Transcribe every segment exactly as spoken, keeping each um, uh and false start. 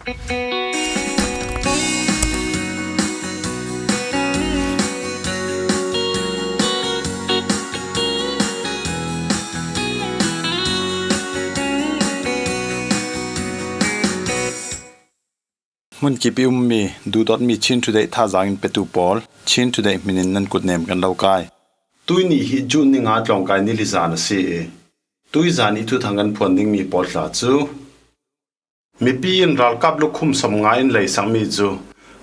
Hmun kip i ummi, duhdawtmi Chin Today thazaang in petu pawl, Chin Today hminin nan kutnem kan lo kai. Tuini hi June ni nga tlawngkai ni li zan a si i, tuizan i thuthang kan phuan dingmi pawl tla cu, mipi in ralkap lukhum sawmnga in leisakmi cu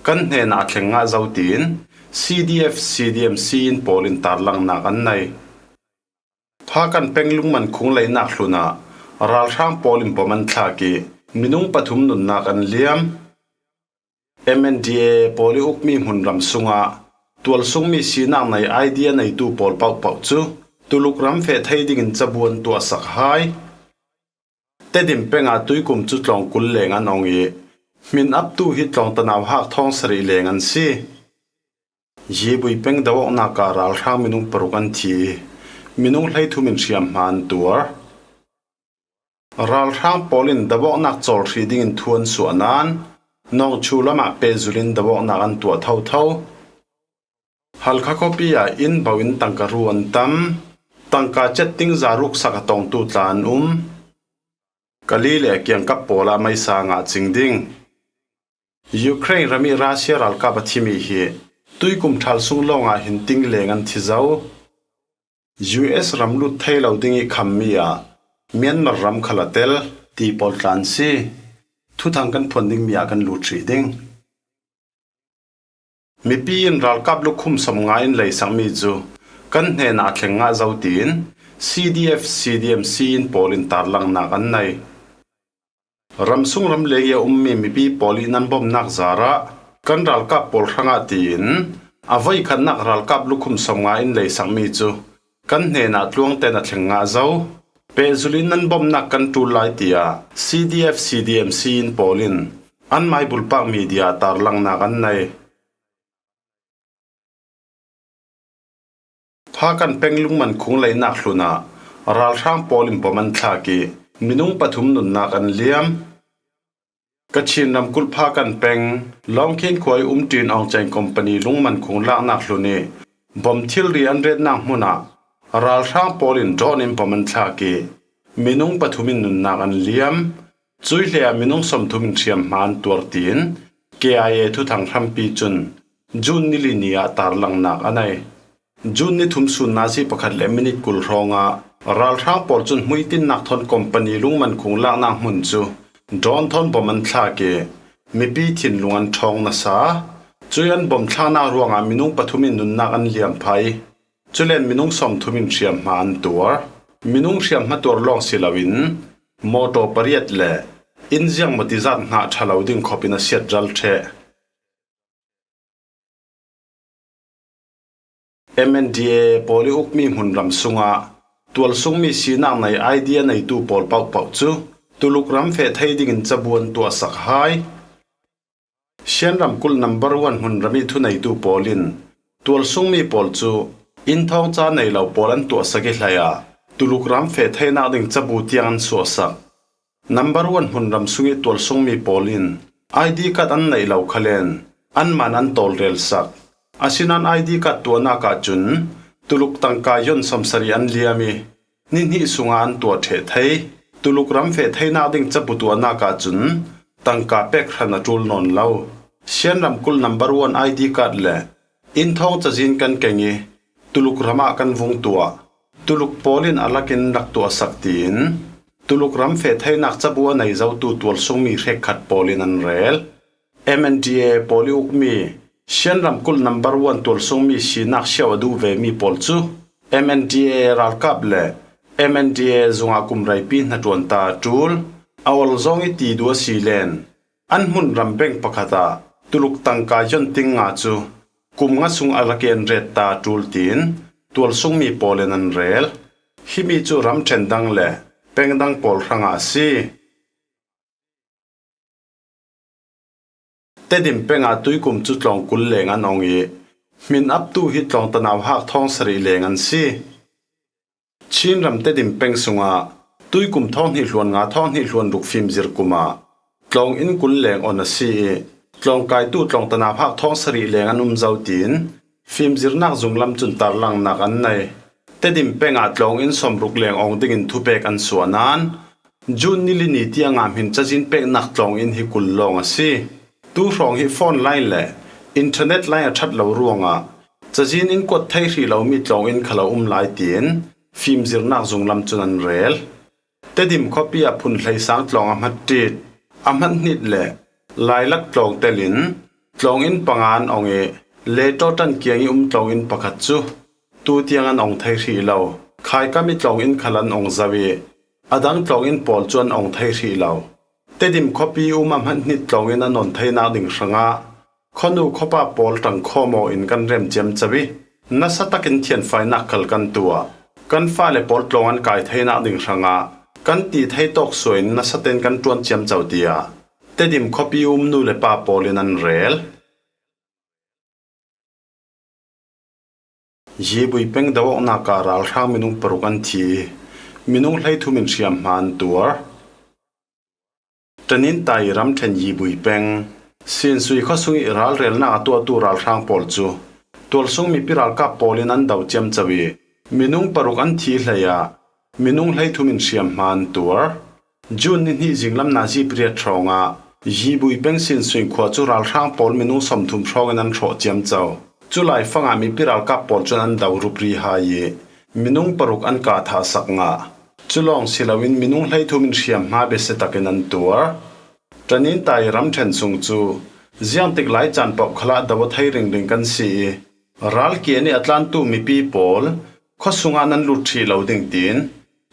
kan hnenah a thleng ngah zo tiin C D F, C D M, C in pawl in tarlangnak an nei. Phakan peng Lungman khung leinak hlun ah ralhrang pawl in bom an thlak i minung pathum nunnak an liam. M N D A pawl i ukmi hmunram sungah tualsungmi sinak nei I D a neitu pawl paohpaoh cu Tuluk ram feh thei dingin cabu an tuahsak hai. Tedim peng ah tuikum cu tlawng kul leng an ong i, hmin aptu hi tlawng tanau hak thawng sarih leng an si. Yibui peng do-awknak ah ralhrang minung paruk an thi i, minung hleithum in hriamhma an tuar. Ralhrang pawl in do-awknak cawl hrih dingin thu an suah nain, Nawngchu lamah pehzulh in do-awknak an tuah thotho. Halkha khuapi ah inn bau in tangka ru an tam, tangka cet ding zaruk sak a tongtu tla an um. Kali le kiangkap pawl ah meisa ngah cing ding. Ukraine ram i Russia ralkap a thimi hi tuikum ṭhal sung lawngah hin ting leng an thi zo. U S ram lut thei lo ding i khammi ah Myanmar ram khal a tel ti pawl tla an si. Thuthang kan phuan dingmi ah kan lut hrih ding. Mipi in ralkap lukhum sawmnga in leisakmi cu kan hnenah a thleng ngah zo tiin C D F, C D M, C in pawl in tarlangnak an nei. Ramsung ramleng i a ummi mipi pawl i nan bomnak zarah kan ralkap pawl hrangah tiin a voikhatnak ralkap lukhum sawmnga in leisakmi cu kan hnenah tluang ten a thleng ngah zo. Pehzulh in nan bomnak kan ṭul lai, tiah C D F, C D M, C in pawl in an maibulpak media tarlangnak an nei. Phakan peng Lungman khung leinak hlun ah ralhrang pawl in bom an thlak i minung pathum nunnak an liam. Kachin ramkulh Phakan peng Lawngkhin khua i umṭin Aung Chain Company Lungman khung laknak hlun i bom thilri an retnak hmun ah ralhrang pawl in drone in bom an thlak i minung pathum in nunnak an liam. Cui hle ah minung sawmthum in hriamhma an tuar tiin K I A thuthang hrampi cun June ni li ni ah tarlangnak a nei. June ni thum sun nazi pakhat le minit kul hrawngah ralhrang pawl cun hmuitinnak thawn company Lungman khung laknak hmun cu drone thawn bom an thlak i mipi thinlung an ṭhawng nasa. Cui an bom thlaknak ruangah minung pathum in nunnak an liam phai. Culen minung sawmthum in hriamhma an tuar. Minung hriamhma tuar lawng si loin mawṭaw pariat le inn ziang maw tizat hnah ṭha lo ding khawpin a siat ral ṭheh. M N D A pawl i ukmi hmunram sungah tualsungmi sinak nei I D a neitu pawl paohpaoh cu Tuluk ram feh thei dingin cabu an tuahsak hai. Shan ramkulh number one hmunram i thuneitu pawl in tualsungmi pawl cu inn thawngca nei lo pawl an tuahsak i hleiah Tuluk ram feh theinak ding cabu tiang an suahsak. Number one hmunram sung i tualsungmi pawl in I D card an neih lo khalen anmah in an tawlrelsak. Asinain I D card tuahnak ahcun Tuluk tangka yon sawmsarih an liam i, ni hnih sungah an tuah ṭheh thei. Tuluk ram feh theinak ding cabu tuahnak ahcun tangka pek hran a ṭul nawn lo. Shan ramkulh number one I D card le inn thawngca zin kan keng i, Tuluk ram ah kan vung tuah. Tuluk pawl in a lakin rak tuahsak tiin Tuluk ram feh theinak cabu a nei zotu tualsungmi hrekkhat pawl in an rel. M N D A pawl i ukmi Shan ramkulh number one tualsungmi sinak siau a duh vemi pawl cu M N D A ralkap le M N D A zungah kum reipi hnaṭuan ta a ṭul. A ol zong i ti duh a si len an hmunram bank pakhat ah Tuluk tangka yon ting nga cu kum nga sung a lakin ret ta a ṭul tiin tualsungmi pawl in an rel. Himi cu ramṭhen dang le peng dang pawl hrangah a si. Tedim peng ah tuikum cu tlawng kul leng an ong i, hmin aptu hi tlawng tanau hak thawng sarih leng an si. Chinram Tedim peng sungah tuikum thawng hnih hluan nga thawng hnih hluan ruk fimzir kum ah tlawng in kul leng on a si i, tlawng kaitu tlawng tanau hak thawng sarih leng an um zo, tiin fimzirnak zunglam cun tarlangnak an nei. Tedim peng ah tlawng in sawmruk leng ong dingin thupek an suah nain, June ni li ni tiang ah hin cazin peknak tlawng in hi kul lawng a si. Tu hrawng hi phone line le internet line a ṭhat lo ruangah cazin in kuat thei hrih lomi tlawng in khal a um lai, tiin fimzirnak zunglam cun an rel. Tedim khuapi ah phun hleisang tlawng a hmat ṭit, a hmat hnit le lailak tlawng telin tlawng in panga an ong i, Leto ṭan kiang i um tlawng in pakhat cu tu tiang an ong thei hrih lo. Khaikam i tlawng in khal an ong zo i, a dang tlawng in pawl cu an ong thei hrih lo. Tedim khuapi um a hmat hnit tlawng in an on theinak ding hrangah khuanu khuapa pawl ṭangkhawm aw in kan rem ciamco i, nasa takin thianfainak khal kan tuah. Kan fale pawl tlawng an kai theinak ding hrangah kan ti thei tawk suain nasa tein kan ṭuan ciamco, tiah Tedim khuapi um nu le pa pawl in an rel. Yibui peng do-awknak ah ralhrang minung paruk an thi i, minung hleithum in hriamhma an tuar. Ṭanintai ramṭhen Yibui peng Sinsui khuasung i ralrelnak a tuahtu ralhrang pawl cu tualsung mipi ralkap pawl in an do ciamco i, minung paruk an thi hlei ah minung hleithum in hriamhma an tuar. June ni hnih zinglam nazi pariat hrawngah Yibui peng Sinsui khua cu ralhrang pawl minung sawmthum hrawngin an hrawh ciamco. Cu laifangah mipi ralkap pawl cun an do rupri hai i, minung paruk an kah thahsak ngah. Cu lawng si loin minung hleithum in hriamhma biasia takin an tuar. Ṭanintai ramṭhen sung cu ziangtik lai caan paoh khalah do a thei ringring kan si i, ral kian i a tlantu mipi pawl khuasung ah nan lut hrih lo ding, tiin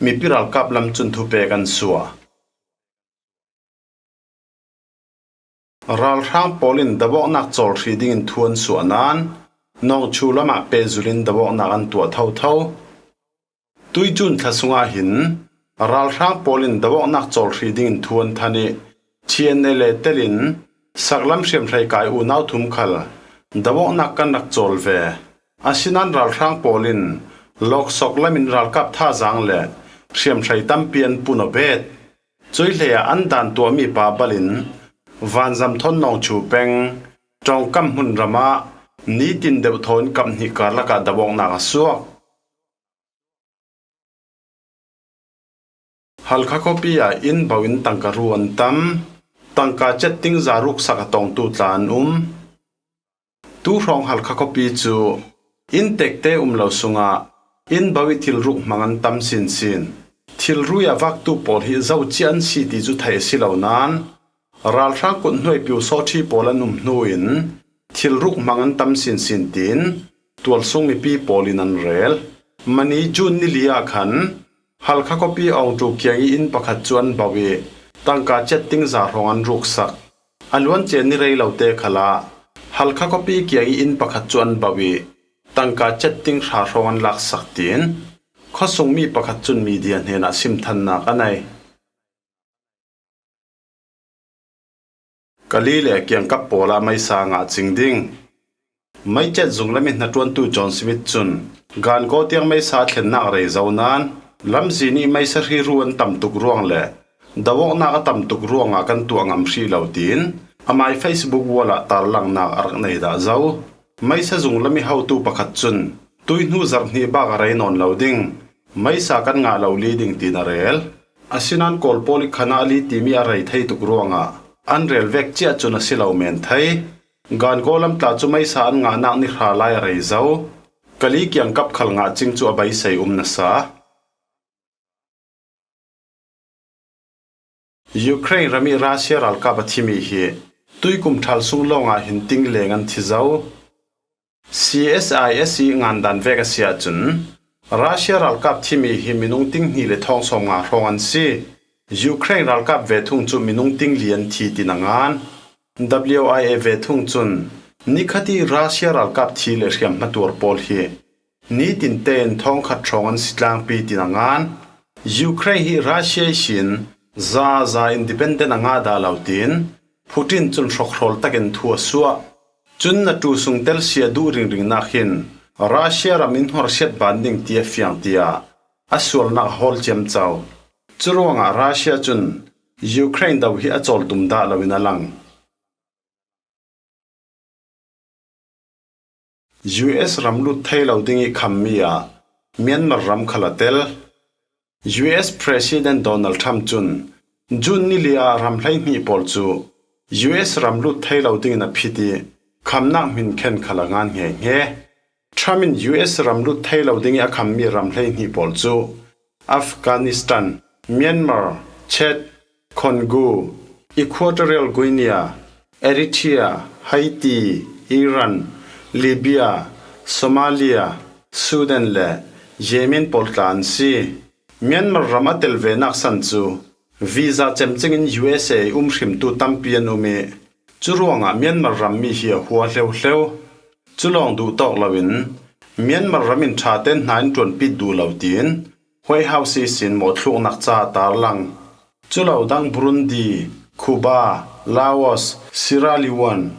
mipi ralkap lam cun thupek an suah. Ralhrang pawl in do-awknak cawl hrih dingin thu an suah nain, Nawngchu lamah pehzulh in do-awknak an tuah thotho. Tuicun thla sungah hin ralhrang pawl in do-awknak cawl hrih dingin thu an than i, T N L A telin saklam hriamhrei kai unau thum khal do-awknak kan rak cawl ve. Asinain ralhrang pawl in lawksawk lamin ralkap thazaang le hriamhrei tampi an pun aw bet. Cuih hlei ah an dan tuahmi pa balin vanzam thawn Nawngchu peng Ṭawngkam hmunram ah nitin deuh thawn kap hnih karlak ah do-awknak a suak. Halkha khuapi ah inn bo in tangka ru an tam, tangka cetting za ruksak a tongtu tla an um. Tu hrawng Halkha khuapi cu inn tekte um lo sungah inn bo i thil ruk hmang an tam sinsin. Thil rui a vaktu pawl hi zo cia an si ti cu theih a si lo nain, ralhrang kut hnuai piu sawhṭhi pawl an um hnu in thil ruk hmang an tam sinsin tiin tualsung mipi pawl in an rel. Mani June ni li ah khan Halkha khuapi Awngṭu kiang i inn pakhat cu an bo i tangka cetting za hrawng an ruksak. A luancia ni rei lote khalah Halkha khuapi kiang i inn pakhat cu an bo i tangka cetting hra hrawng an laksak, tiin khuasungmi pakhat cun media hnenah simthannak a nei. Kali le kiangkap pawl ah meisa ngah cing ding. Meicet zunglam i hnaṭuantu John Smith cun Gangaw tiang meisa thlennak rei zo nain lamzin i meisa hri ru an tam tuk ruang le do-awknak a tam tuk ruangah kan tuah ngam hrih lo, tiin amai Facebook wall ah tarlangnak a rak nei dah zo. Meisa zunglam i hotu pakhat cun tuihnu zarh hnih bak a rei nawn lo ding, meisa kan ngah lo li ding, tiin a rel. Asinain Kawl pawl i khanah li timi a rei thei tuk ruangah an rel vek cia cun a si lo men thei. Gangaw lam tla cu meisa an ngahnak ni hra lai a rei zo. Kali kiangkap khal ngah cing cu a beisei um nasa. Ukraine ram i Russia ralkap a thimi hi tuikum ṭhal sung lawngah hin ting leng an thi zo. C S I S i ngandan vek a si ahcun, Russia ralkap thimi hi minung ting hnih le thawng sawmnga hrawng an si. Ukraine ralkap ve thung cu minung ting li an thi, tin a ngan. W I A ve thung cun, nikhat i Russia ralkap thi le hriamhma tuar pawl hi nitin tein thawngkhat hrawng an si tlangpi, tin a ngan. Ukraine hi Russia ihsin zaza independent a ngah dah lo, tiin Putin cun hrokhrawl takin thu a suah. Cun NATO sung telsia duh ringringnak hin Russia ram in hnorsiat ban ding ti a fiang, tiah a sualnak a hawl ciamco. Curuangah Russia cun Ukraine do hi a cawl tum dah loin a lang. U S ram lut thei lo ding i khammi ah Myanmar ram khal a tel. U S President Donald Trump cun June ni li ah ram hleihnih pawl cu U S ram lut thei lo dingin a phit i khamnak hmin khen khal a ngan hngehnge. Trump in U S ram lut thei lo ding i a khammi ram hleihnih pawl cu Afghanistan, Myanmar, Chad, Congo, Equatorial Guinea, Eritrea, Haiti, Iran, Libya, Somalia, Sudan le Yemen pawl tla an si. Myanmar ram a tel venak san cu visa cemcengin U S A i um hrimtu tampi an um i, cu ruangah Myanmar rammi hi a hua hleuhleu. Cu lawng duh tawk loin Myanmar ram in ṭha tein hna in ṭuanpit duh lo tiin White House ihsin mawhthluknak ca a tarlang. Cu lo dang Burundi, Cuba, Laos, Sierra Leone,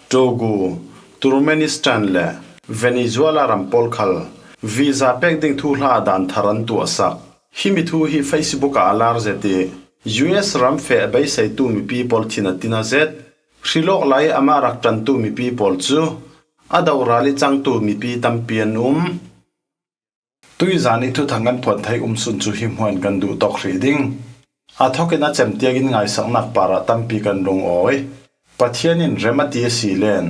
Togo, Turkmenistan le Venezuela ram pawl khal visa pek ding thuhla ah dan thar an tuahsak. Himi thu hi Facebook ah a lar zet i, U S ram feh beiseitu mipi pawl thin a tin a zet. Hrilawk lai amah rak ṭantu mipi pawl cu a doral i cangtu mipi tampi an um. Tuizan i thuthang kan phuan thei um sun cu hi hmuan kan duh tawk hrih ding. A thokin a cem tiangin ngaisaknak parah tampi kan lungawi. Pathian in rem a ti a si len,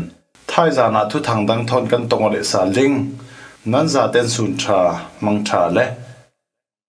thaizan ah thuthang dang thawn kan tong aw leh sal ding. Nan zaten sun ṭha, mang ṭha le